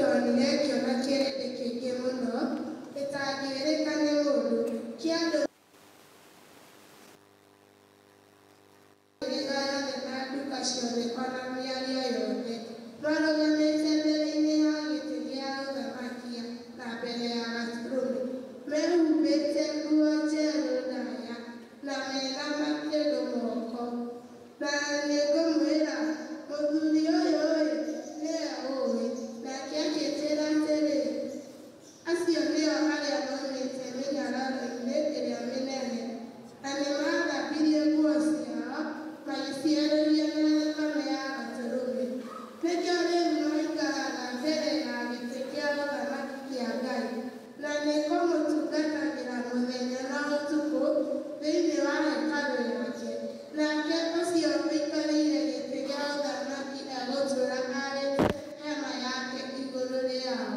nĩndonire ngĩona kĩrĩndĩ kĩingĩ mũno gĩtangĩĩrĩka nĩ mũndũ, kĩa andũ mĩhĩrĩga yothe na nduka ciothe o na mĩario yothe, marũgamĩte mbere-inĩ ya gĩtĩ gĩa ũthamaki na mbere ya Gatũrũme, mehumbĩte nguo njerũ ndaaya na mena makĩndũ moko. Na nĩngũmwĩra, mũthuri ũyũ-ĩ, nĩwe ũũĩ. Nake akĩnjĩra atĩrĩ, acio nĩo arĩa moimĩte mĩnyararo-inĩ ĩrĩa mĩnene, na nĩmathambirie nguo ciao, magĩcieheria na thakame ya Gatũrũme. Nĩkĩo rĩu maikaraga mbere ya gĩtĩ kĩa ũthamaki kĩa Ngai, na nĩkũmũtungatagĩra mũthenya na ũtukũ thĩinĩ wa hekarũ yake. Nake ũcio ũikarĩire gĩtĩ gĩa ũthamaki egũtũũra arĩte hema yake igũrũ rĩao.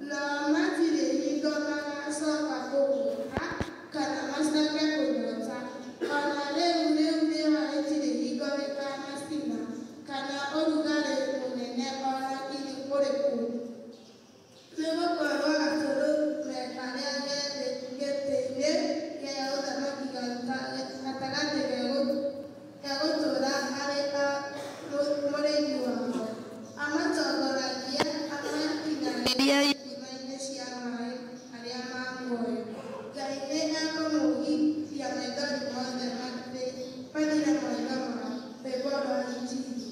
Nao matirĩ hingo magacooka kũhũũta kana macooke kũnyoota. O na rĩu rĩu riũa rĩtirĩ hingo rĩkamacina, kana ũrugarĩ mũnene o na ũrĩkũ. Nĩgũkorwo Gatũrũme karĩa ge gĩtĩ-inĩ kĩa ũthamaki gatagatĩ gegũtũũra arĩ mũrĩithi wao, amatongoragie amakinyanĩrie ithima-inĩ cia maaĩ marĩa ma muoyo. Ngai nĩ ekũmũgiria maithori mothe mathire maitho mao. Rwĩmbo rwa Injiri.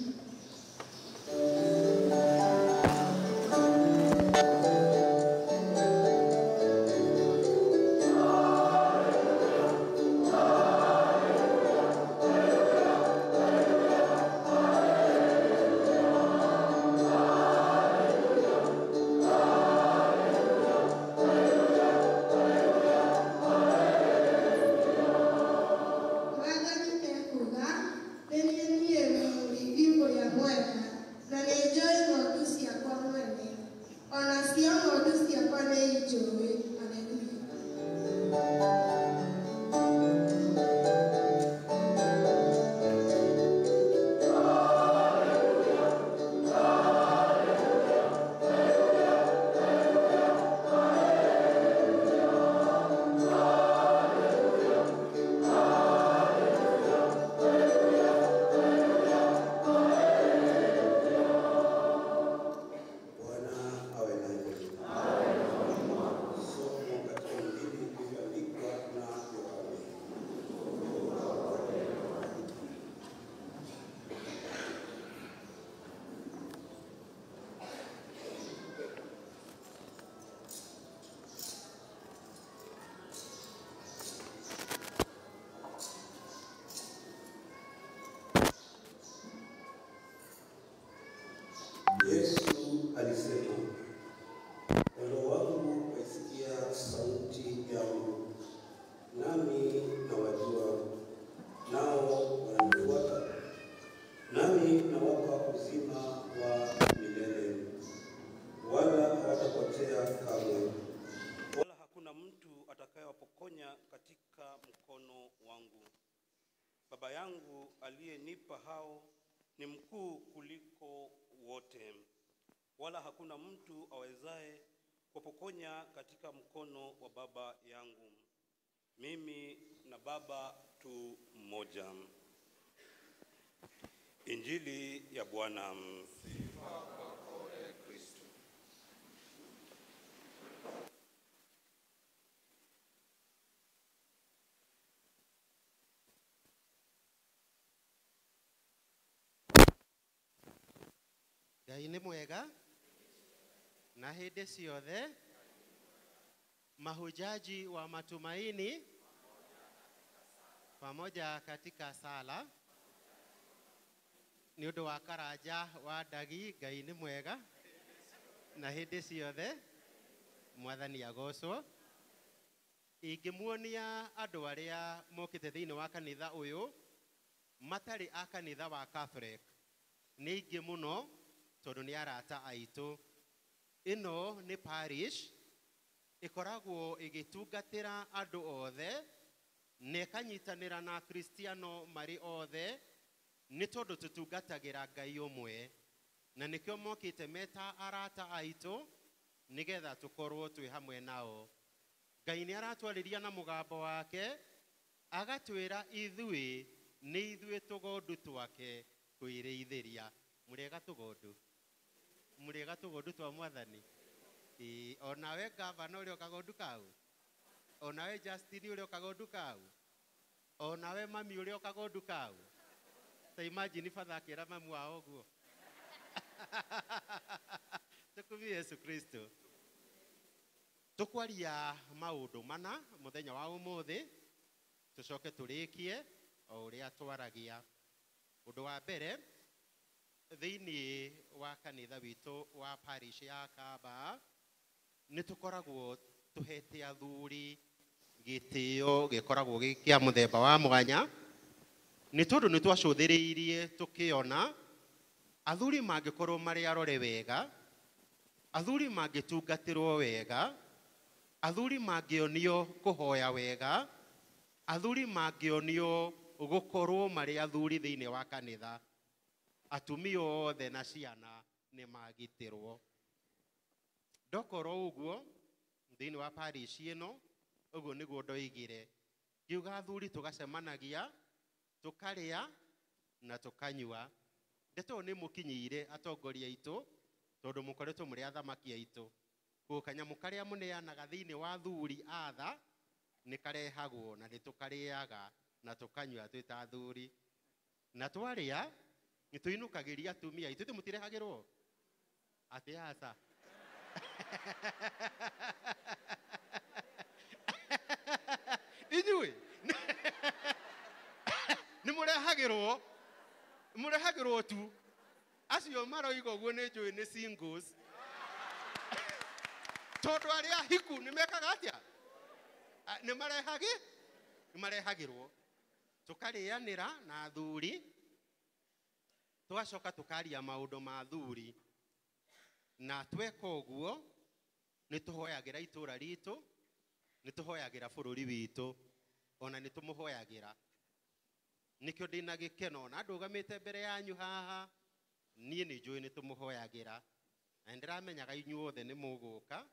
Mwathani ekuuga, nĩ niĩ niĩ mũrĩithi ũrĩa mwega, na nĩnjũũĩ ng'ondu ciakwa mwene, o nacio ng'ondu ciakwa nĩinjũũĩ. Haleluya. Bwana awe nanyi. Somo katika Injili ilivyoandikwa na Yohane. Yesu alisema, kondoo wangu waisikia sauti yangu, nami nawajua, nao wananifuata, nami nawapa uzima wa milele, wala hawatapotea kamwe, wala hakuna mtu atakayewapokonya katika mkono wangu. Baba yangu aliyenipa hao ni mkuu kuliko wote, wala hakuna mtu awezaye kuwapokonya katika mkono wa Baba yangu. Mimi na Baba tu mmoja. Injili ya Bwana. Ngai nĩ mwega na hĩndĩ ciothe. Mahujaji wa matumaini pamoja katika sala nĩ ũndũ wa Karanja wa Ndagi. Ngai nĩ mwega na hĩndĩ ciothe, Mwathani agocwo. Ingĩmuonia andũ arĩa mokĩte thĩinĩ wa kanitha ũyũ matarĩ a kanitha wa Catholic nĩ aingĩ mũno, tondũ nĩ arata aitũ. Ĩno nĩ parish ĩkoragwo ĩgĩtungatĩra andũ othe na ĩkanyitanĩra na Akristiano marĩ othe, nĩ tondũ tũtungatagĩra Ngai ũmwe. Na nĩkĩo mokĩte meta arata aitũ nĩgetha tũkorwo twĩ hamwe nao. Ngai nĩ aratwarĩria na mũgambo wake agatwĩra ithuĩ nĩ ithuĩ tũgondu twake kwĩrĩithĩria. Mũrĩega tũgondu? Mũrĩega tũgondu twa mwathani? Ĩĩ, onawe gavana ũrĩa kagondu kau? Onawe Justin ũrĩa kagondu kau? Onawe mami ũrĩa kagondu kau? Ta imagine father akĩra mamu wao ũguo. Tũkumie Yesu Kristo. Tũkwaria maũndũ mana mũthenya wa ũmũthĩ, tũcoke tũrĩkie o ũrĩa twaragia. Ũndũ wa mbere, thĩinĩ wa kanitha witũ wa parish ya Kamba, nĩ tũkoragwo tũhete athuri gĩtĩo gĩkoragwo gĩ kĩa mũthemba wa mwanya, nĩ tondũ nĩ twacũthĩrĩirie tũkĩona athuri mangĩkorwo marĩ arore wega, athuri mangĩtungatĩrwo wega, athuri mangĩonio kũhoya wega, athuri mangĩonio gũkorwo marĩ athuri thĩinĩ wa kanitha, atumia othe na ciana nĩ magitĩrwo. Ndokorwo ũguo thĩinĩ wa parish ĩno, ũguo nĩguo ndoigire. Ngiuga athuri tũgacemanagia, tũkarĩa na tũkanyua. Ndeto ĩyo nĩ mũkinyĩire atongoria aitũ, tondũ mũkoretwo mũrĩ athamaki aitũ. Koguo kanyamũ karĩa mũneanaga thĩinĩ wa athuri atha nĩ karehagwo na nĩ tũkarĩaga na tũkanyua twĩ ta athuri. Na twarĩa nĩ tũinũkagĩria atumia aitũ, ithuĩ mũtirehagĩrwo? Atĩ aca. Inyuĩ nĩ mũrehagĩrwo, mũrehagĩrwo tu. Acio maroiga ũguo nĩ njũĩ nĩ singles. Tondũ arĩa ahiku nĩ mekaga atĩa? Nĩ marehagĩ? Nĩ marehagĩrwo. Tũkarĩanĩra na athuri, tũgacoka tũkaria maũndũ ma athuri. Na tweka ũguo, nĩ tũhoyagĩra itũũra ritũ, nĩ tũhoyagĩra bũrũri witũ, ona nĩ tũmũhoyagĩra. Nĩkĩo ndĩna gĩkeno na ndũgamĩte mbere yanyu haha, niĩ nĩ njũĩ nĩ tũmũhoyagĩra. Na nĩndĩramenyaga inyuothe nĩ mũgũka,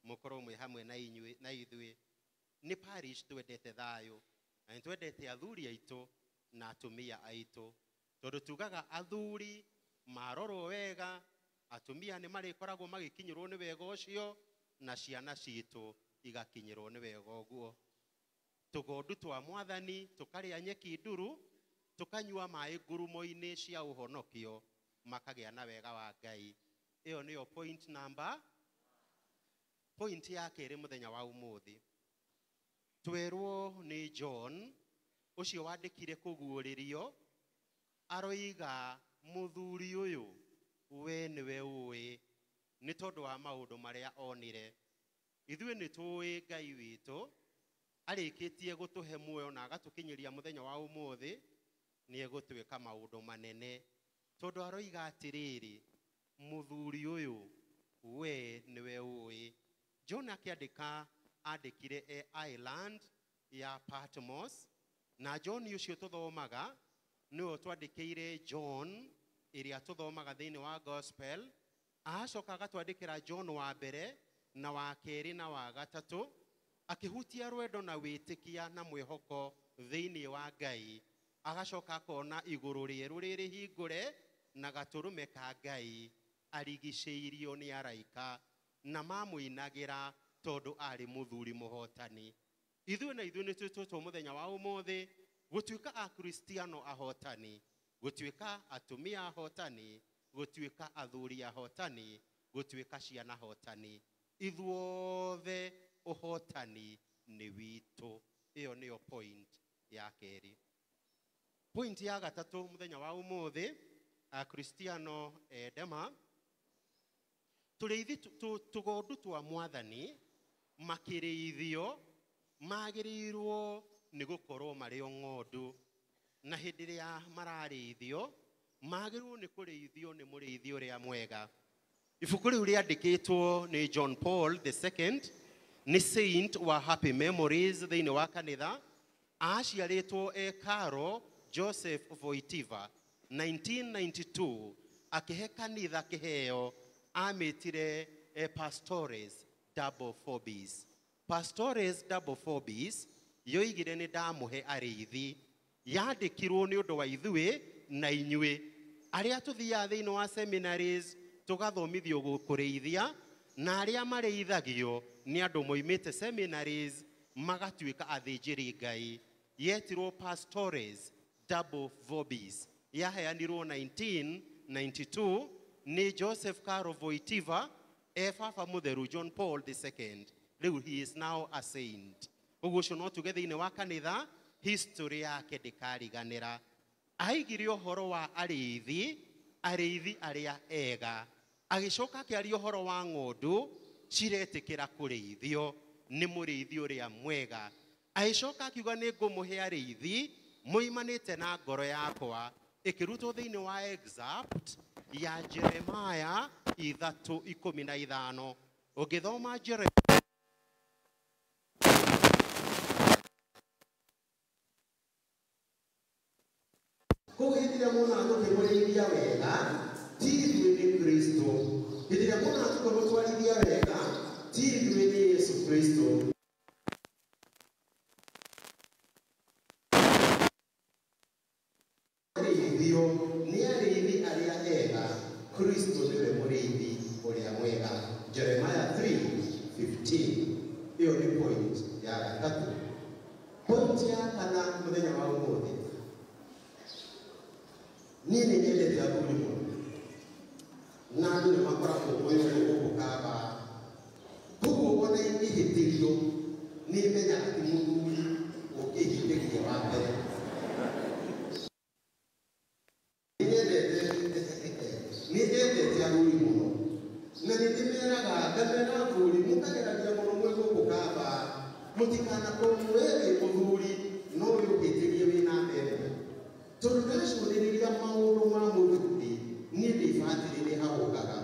mũkorwo mwĩ hamwe na inyuĩ, na ithuĩ. Nĩ parish twendete thayũ, na nĩ twendete athuri aitũ na atumia aitũ. Tondũ tugaga athuri marorwo wega, atumia nĩ marĩkoragwo magĩkinyĩrwo nĩ wega ũcio, na ciana citũ igakinyĩrwo nĩ wega ũguo. Tũgondu twa mwathani tũkarĩa nyeki nduru, tũkanyua maĩ ngurumo-inĩ cia ũhonokio, makagĩa na wega wa Ngai. Ĩyo nĩyo point number, point ya kerĩ mũthenya wa ũmũthĩ. Twerwo nĩ John, ũcio wandĩkire kũguũrĩrio, aroiga mũthuri ũyũ we nĩwe ũĩ, nĩ tondũ wa maũndũ marĩa onire. Ithuĩ nĩ tũĩ Ngai witũ, arĩkĩtie gũtũhe muoyo na agatũkinyĩria mũthenya wa ũmũthĩ, nĩ egũtwĩka maũndũ manene. Tondũ aroiga atĩrĩrĩ, mũthuri ũyũ we nĩwe ũĩ. John akĩandĩka, andĩkire e island ya Patmos, na John ũcio tũthomaga nĩwe twandĩkĩire John ĩrĩa tũthomaga thĩinĩ wa gospel. Acoka agatwandĩkĩra John wa mbere na wa kerĩ na wa gatatũ, akĩhutia rwendo na wĩtĩkia na mwĩhoko thĩinĩ wa Ngai. Agacoka akona igũrũ rĩerũ rĩrĩ hingũre na gatũrũme ka Ngai arigicĩirio nĩ araika na mamũinagĩra tondũ arĩ mũthuri mũhotani. Ithuĩ na ithuĩ nĩ twĩtĩtwo mũthenya wa ũmũthĩ gũtuĩka akristiano ahotani, gũtuĩka atumia ahotani, gũtuĩka athuri ahotani, gũtuĩka ciana ahotani. Ithuothe ũhotani nĩ witũ. Ĩyo nĩyo point ya kerĩ. Point ya gatatũ mũthenya wa ũmũthĩ, akristiano endema, tũrĩithi tũgondu twa mwathani makĩrĩithio magĩrĩirwo nĩ gũkorwo marĩ o ng'ondu, na hĩndĩ ĩrĩa mararĩithio magĩrĩirwo nĩ kũrĩithio nĩ mũrĩithi ũrĩa mwega. Ibuku rĩu rĩandĩkĩtwo nĩ John Paul the II, nĩ saint wa Happy Memories thĩinĩ wa kanitha. Aciarĩtwo e Karol Joseph Wojtyła 1992 Akĩhe kanitha kĩheo amĩtire Pastores Double Vobis. Pastores Double Vobis yoigire nĩ ndamũhe arĩithi. Yandĩkirwo nĩ ũndũ wa ithuĩ na inyuĩ arĩa tũthiaga thĩinĩ wa seminaries tũgathomithio kũrĩithia, na arĩa marĩithagio nĩ andũ moimĩte seminaries magatuĩka athĩnjĩri Ngai. Yetirwo Pastores Double Vobis. Yaheanirwo 1992 nĩ Joseph Karol Wojtyła e baba mũtheru John Paul II. Rĩu he is now a saint. Ũguo ũcio no tuge thĩinĩ wa kanitha history yake ndĩkariganĩra. Aigire ũhoro wa arĩithi, arĩithi arĩa ega. Agĩcoka akĩaria ũhoro wa ng'ondu ciretĩkĩra kũrĩithio nĩ mũrĩithi ũrĩa mwega. Agĩcoka akiuga nĩ ngũmũhe arĩithi moimanĩte na ngoro yakwa, ĩkĩrutwo thĩinĩ wa excerpt ya Jeremiah 3:15. Ũngĩthoma Jeremiah koguo hĩndĩ ĩrĩa muonaga tũkĩmũrĩithia wega ti ithuĩ nĩ Kristo. Hĩndĩ ĩrĩa muonaga tũkĩmũtwarithia wega ti ithuĩ nĩ Yesu Kristo. Arĩithio nĩ arĩithi arĩa ega, Kristo nĩwe mũrĩithi ũrĩa mwega. Jeremiah 3:15. Ĩyo nĩ point ya gatatũ. Point ya kana mũthenya wa ũmũthĩ, niĩ nĩ nyendete athuri mũno na andũ nĩ makoragwo moĩ ũguo gũkũ Kamba. Koguo ona ingĩhĩtĩrio nĩ menyaga ti mũthuri ũngĩhĩtĩria wa mbere. Nĩ nyendete athuri mũno na nĩ ndĩmeraga ngamera athuri mũkageragia mũno mwĩ gũkũ Kamba, mũtikanakorwo we wĩ mũthuri no wĩ ũhĩtĩrie wĩ namba ĩmwe. Tondũ ndacũthĩrĩria maũndũ ma mũthuri niĩ ndĩbatĩrĩ nĩ hahũkaga.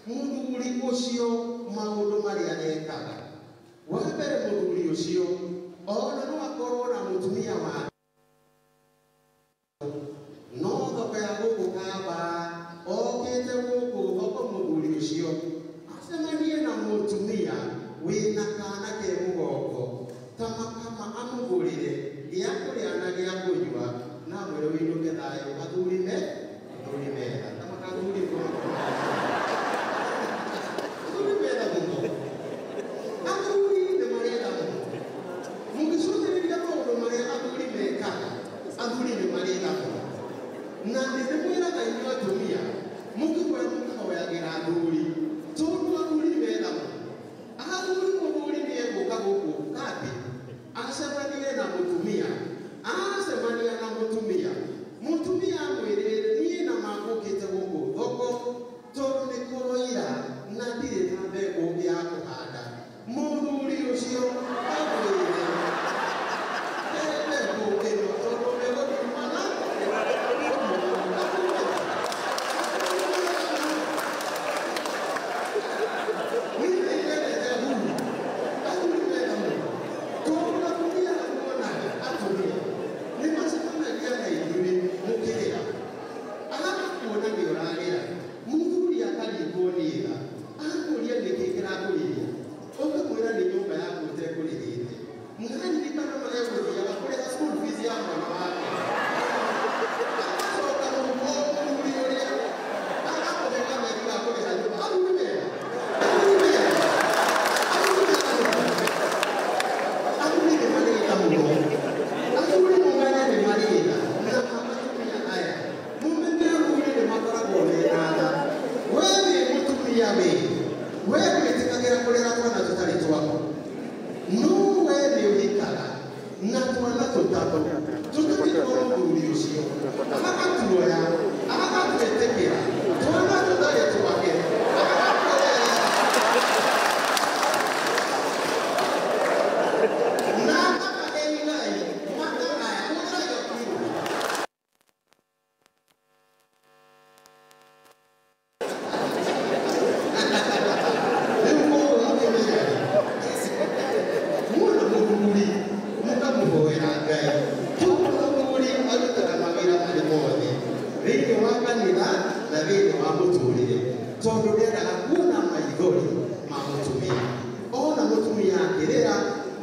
Mũthuri ũcio maũndũ marĩa ekaga, wa mbere mũthuri ũcio ona no akorwo na mũtumia wake, no thoko ya gũkũ Kamba okĩte gũkũ thoko mũthuri ũcio acemanie na mũtumia wĩna kana ke mũgongo ta makama amũgũrĩre gĩa kũrĩa na gĩa kũnyua na amwĩre wĩinũke thayũ. Athuri me athuri metha ta makathuri athuri metha mũno, athuri nĩ marenda mũno. Mũngĩcũthĩrĩria maũndũ marĩa athuri mekaga, athuri nĩ marenda mũno. Na nĩ ndĩmwĩraga inyuĩ atumia mũngĩkora mũkahoyagĩra athuri, tondũ athuri metha mũno. Athuri mũthuri nĩ egũka gũkũ kambĩ acemanie na mũtumia, acemania na mũtumia, mũtumia amwĩrĩre niĩ na mangũkĩte gũkũ thoko tondũ nĩ kũroira na ndirĩ na mbegũ ya kũhanda. Mũthuri ũcio amwĩre he mbegũ ĩno tondũ mbegũ ndiumana. Niĩ nĩ nyendete athuri, athuri metha mũno tondũ atumia muonaga atumia nĩ macemanagia na ithuĩ mũkĩrĩra, agakuona nĩ ũrarĩra, mũthuri akaringwo nĩ tha, agakũria nĩkĩ kĩrakũrĩria, ũkamwĩra nĩ nyũmba yaku ũtekũrĩhĩte. Mwaririkana marĩa gũthiaga kũrĩha school fees ya mwana wake, agacoka mũhuko mũthuri ũrĩa agakũhe kameri ga kũrĩha nyũmba. Athuri mega, athuri mega, athuri mega mũno, athuri nĩ marĩga mũno. Athuri mũmenye nĩ marĩga na atumia aya mũmenye athuri nĩ makoragwo mena tha. We wĩ mũtumia wĩ we ndwĩtĩkagĩra kũrera twana tũtarĩ twaku, no we nĩ ũhikaga na twana tũtatũ tũtarĩ twa mũthuri ũcio, agatuoya agatwĩtĩkĩra twana tũtarĩ twake agatuoya na akamahe igai makagaya kũgaya biũ. Rĩu koguo mũkĩmenya muona mũthuri mũkamũhoera Ngai, tondũ mũthuri arutaga mawĩra marĩ mothe thĩinĩ wa kanitha na thĩinĩ wa mũtũrĩre tondũ ndendaga kuona maithori ma mũtumia. Ona mũtumia akĩrĩra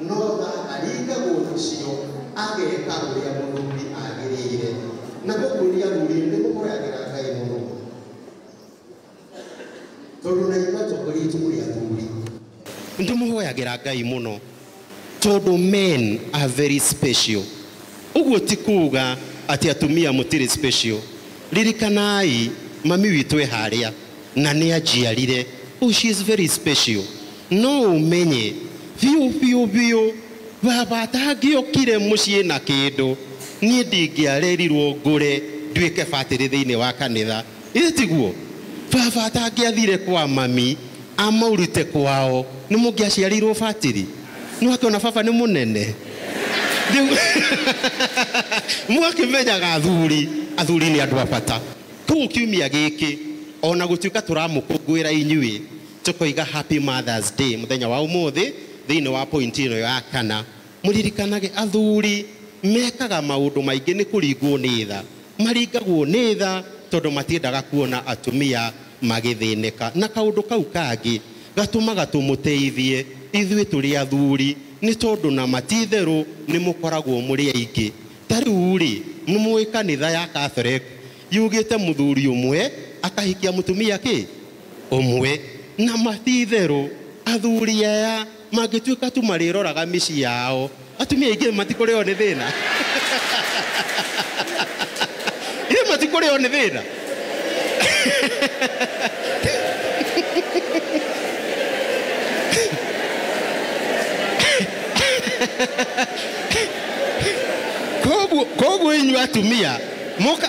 no tha aringagwo nacio ageka ũrĩa mũthuri agĩrĩire. Na koguo nĩ athuri nĩ mũhoyagĩra Ngai mũno tondũ na ithuĩ atongoria aitũ mũrĩ athuri nĩtũmũhoyagĩra Ngai mũno tondũ men are very special. Ũguo ti kuga atĩ atumia mũtirĩ special. Ririkanai mami witũ e harĩa na nĩ anjiarire. Oh, she is very special. No ũmenye biũ biũ biũ baba atangĩokire mũciĩ na kĩndũ niĩ ndingĩarerirwo ngũre nduĩke batĩrĩ thĩinĩ wa kanitha. Ĩ tiguo? Baba atangĩathire kwa mami amaurute kwao nĩ mũngĩaciarĩirwo batĩrĩ. Nĩ wakĩona baba nĩ mũnene. Mũgakĩmenyaga athuri, athuri nĩ andũ a bata. Koguo kiumia gĩkĩ ona gũtuĩka tũramũkũngũĩra inyuĩ tũkoiga Happy Mother's Day mũthenya wa ũmũthĩ thĩinĩ wa point ĩno ya kana, mũririkanage athuri mekaga maũndũ maingĩ nĩ kũringwo nĩ tha. Maringagwo nĩ tha tondũ matiendaga kuona atumia magĩthĩnĩka. Na kaũndũ kau kangĩ gatũmaga tũmũteithie ithuĩ tũrĩ athuri nĩ tondũ na matitherũ nĩ mũkoragwo mũrĩ aingĩ. Ta rĩu rĩ, nĩ mũĩ kanitha ya Catholic yugĩte mũthuri ũmwe akahikia mũtumia kĩ ũmwe, na matitherũ athuri aya mangĩtuĩka tu marĩroraga mĩciĩ yao, atumia aingĩ matikũrĩo nĩ thĩna. Ithuĩ matikũrĩo nĩ thĩna. Koguo inyuĩ atumia mũka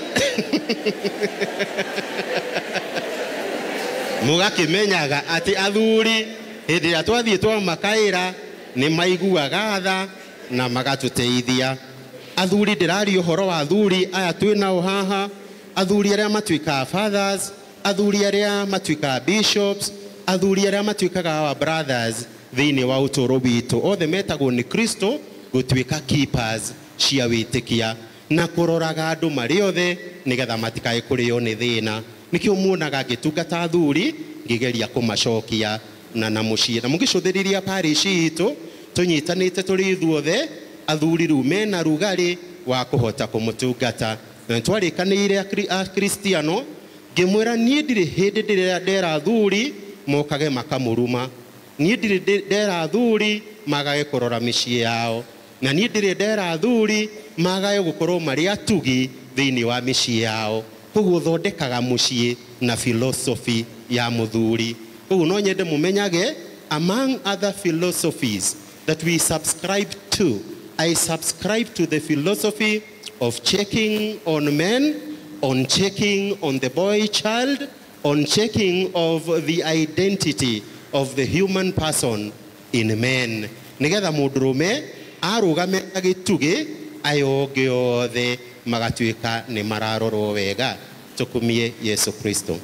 mũgakĩmenyaga atĩ athuri hĩndĩ ĩrĩa twathiĩ twamakaĩra nĩ maiguaga tha na magatũteithia. Athuri, ndĩraria ũhoro wa athuri aya twĩ nao haha, athuri arĩa matuĩkaga fathers, athuri arĩa matuĩkaga bishops, athuri arĩa matuĩkaga our brothers thĩinĩ wa ũtũũro witũ. Othe metagwo nĩ Kristo gũtuĩka keepers cia wĩtĩkia na kũroraga andũ marĩ othe nĩgetha matikae kũrĩo nĩ thĩna. Nĩkĩo muonaga ngĩtungata athuri ngĩgeria kũmacokia na mũciĩ. Na mũngĩcũthĩrĩria parish itũ tũnyitanĩte tũrĩ ithuothe, athuri rĩu mena rugarĩ wa kũhota kũmũtungata. Na nĩtwarĩkanĩire akristiano ngĩmwĩra niĩ ndirĩ hĩndĩ ndera athuri mokage makamũruma, niĩ ndirĩ ndera athuri magage kũrora mĩciĩ yao, na niĩ ndirĩ ndera athuri magage gũkorwo marĩ atugi thĩinĩ wa mĩciĩ yao. Koguo thondekaga mũciĩ na philosophy ya mũthuri. Koguo no nyende mũmenyage among other philosophies that we subscribe to, I subscribe to the philosophy of checking on men, on checking on the boy child, on checking of the identity of the human person in men. Nĩgetha mũndũrũme arũgame agĩtugĩ ayo ũngĩ othe magatuĩka nĩ mararorwo wega. Tũkumie Yesu Kristo.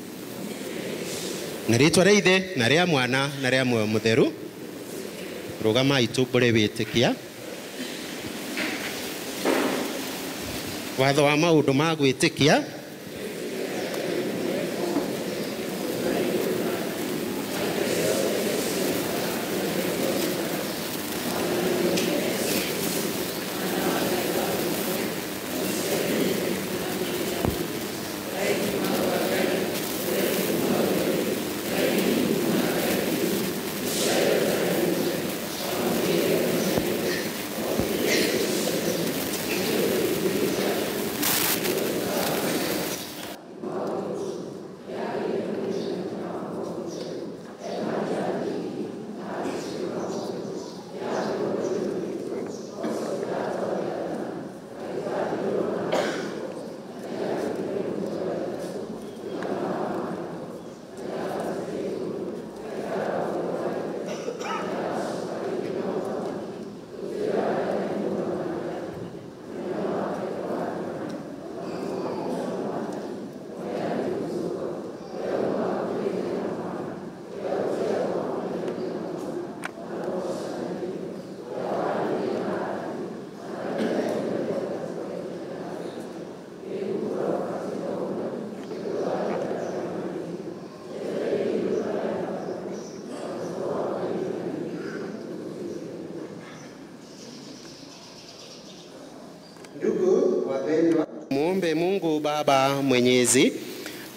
Na rĩtwa rĩa Ithe na rĩa Mwana na rĩa Muoyo Mũtheru. Rũgamai tũmbũre wĩtĩkia. Watho wa maũndũ ma gwĩtĩkia. Ndugu wapendwa, muombe Mungu Baba Mwenyezi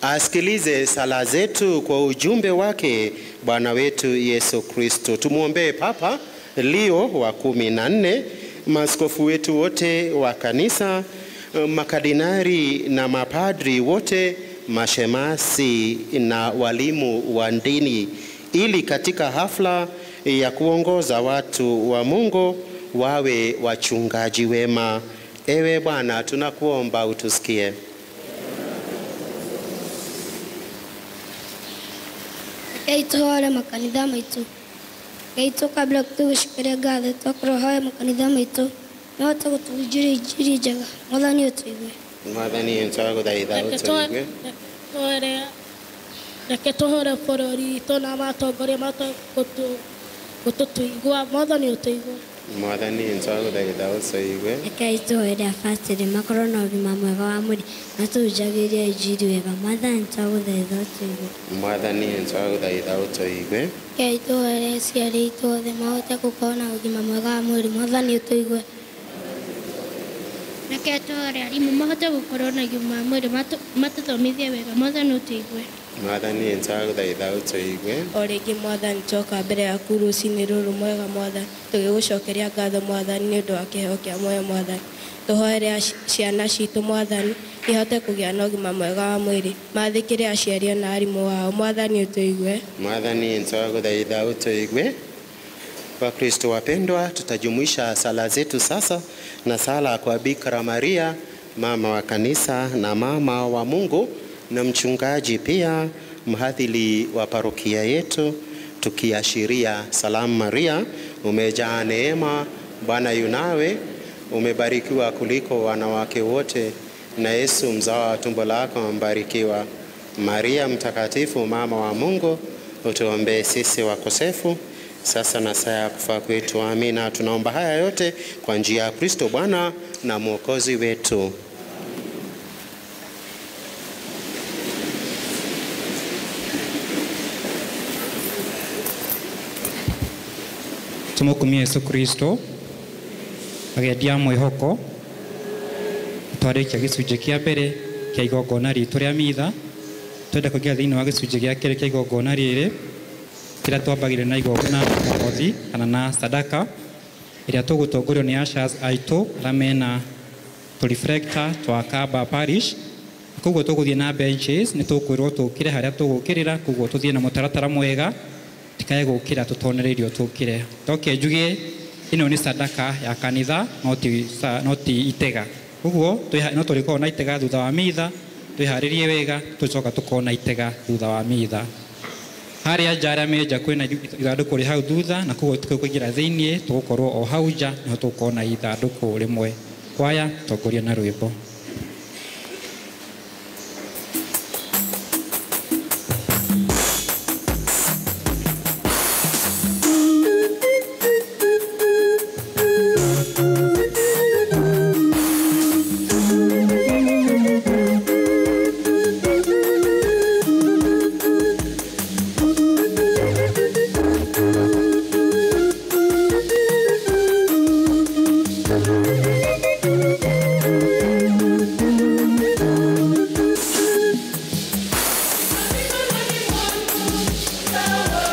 asikilize sala zetu kwa ujumbe wake Bwana wetu Yesu Kristo. Tumuombee Papa Leo wa 14, maaskofu wetu wote wa kanisa, makardinali na mapadri wote, mashemasi na walimu wa dini, ili katika hafla ya kuongoza watu wa Mungu wawe wachungaji wema. Ewe Bwana, tunakuomba utusikie. Rekei tũhoere makanitha maitũ. Rekei tũkambĩra tũgĩcokeria ngatho tũkũhoya makanitha maitũ mahote gũtũhunjĩria injiri njega. Mwathani ũtũigue. Mwathani twagũthaitha ũtũigue. Reke tũhore bũrũri witũ na matongoria mahote gũtũtũigua. Mwathani ũtũigue. Mwathani twagũthaitha ũtũigue. Rekei tũhoere abacĩrĩ makorwo na ũgima mwega wa mwĩrĩ matũhunjagĩrie injiri wega. Mwathani twagũthaitha ũtũigue. Mwathani twagũthaitha ũtũigue. Rekei tũhoere aciari aitũ othe mahote gũkorwo na ũgima mwega wa mwĩrĩ. Mwathani ũtũigue. Reke tũhoere arimũ mahote gũkorwo na ũgima wa mwĩrĩ matũthomithie wega. Mwathani ũtũigue. Mwathani twagũthaitha ũtũigue. O rĩngĩ Mwathani twoka mbere yaku rũcinĩ rũrũ mwega Mwathani, tũgĩgũcokeria ngatho Mwathani nĩ ũndũ wa kĩheo kĩa muoyo Mwathani. Tũhoere ciana citũ Mwathani ihote kũgĩa na ũgima mwega wa mwĩrĩ, mathĩkĩre aciari na arimũ ao. Mwathani ũtũigue. Mwathani twagũthaitha ũtũigue. Wakristo wapendwa, tutajumuisha sala zetu sasa na sala kwa Bikira Maria, mama wa kanisa na mama wa Mungu, na mchungaji pia mhadhili wa parokia yetu, tukiashiria salamu Maria, umejaa neema, Bwana yunawe, umebarikiwa kuliko wanawake wote, na Yesu mzao wa tumbo lako mbarikiwa. Maria mtakatifu, mama wa Mungu, utuombee sisi wakosefu, sasa na saa ya kufa kwetu. Amina. Tunaomba haya yote kwa njia ya Kristo Bwana na Mwokozi wetu. Tumukumie Yesu Kristo agendia mwihoko twarikia gĩcunjĩ kĩa mbere kĩa igongona ritũ rĩa mitha. Twenda kũingĩra thĩinĩ wa gĩcunjĩ gĩa kerĩ kĩa igongona rĩrĩ kĩrĩa twambagĩrĩria na igongona mũhothi kana na sadaka ĩrĩa tũgũtongorio nĩ ushers aitũ arĩa mena tũreflector twa Kamba Parish. Koguo tũgũthiĩ na benches, nĩ tũkwĩrwo tũkĩre harĩa tũgũkĩrĩra, koguo tũthiĩ na mũtaratara mwega, tikae gũkĩra tũtonereirio tũkĩre. Ndoke njuge ĩno nĩ sadaka ya kanitha, no ti itega. Koguo no tũrĩkorwo na itega thutha wa mitha, twĩharĩrie wega, tũcoka tũkona itega thutha wa mitha. Harĩa nja arĩa me nja kwĩna ithandũkũ rĩ hau thutha, na koguo tũkũingĩra thĩiniĩ tũgũkorwo o hau nja nĩho tũkona ithandũkũ rĩmwe. Kwaya tongoria na rwĩmbo. Thank you.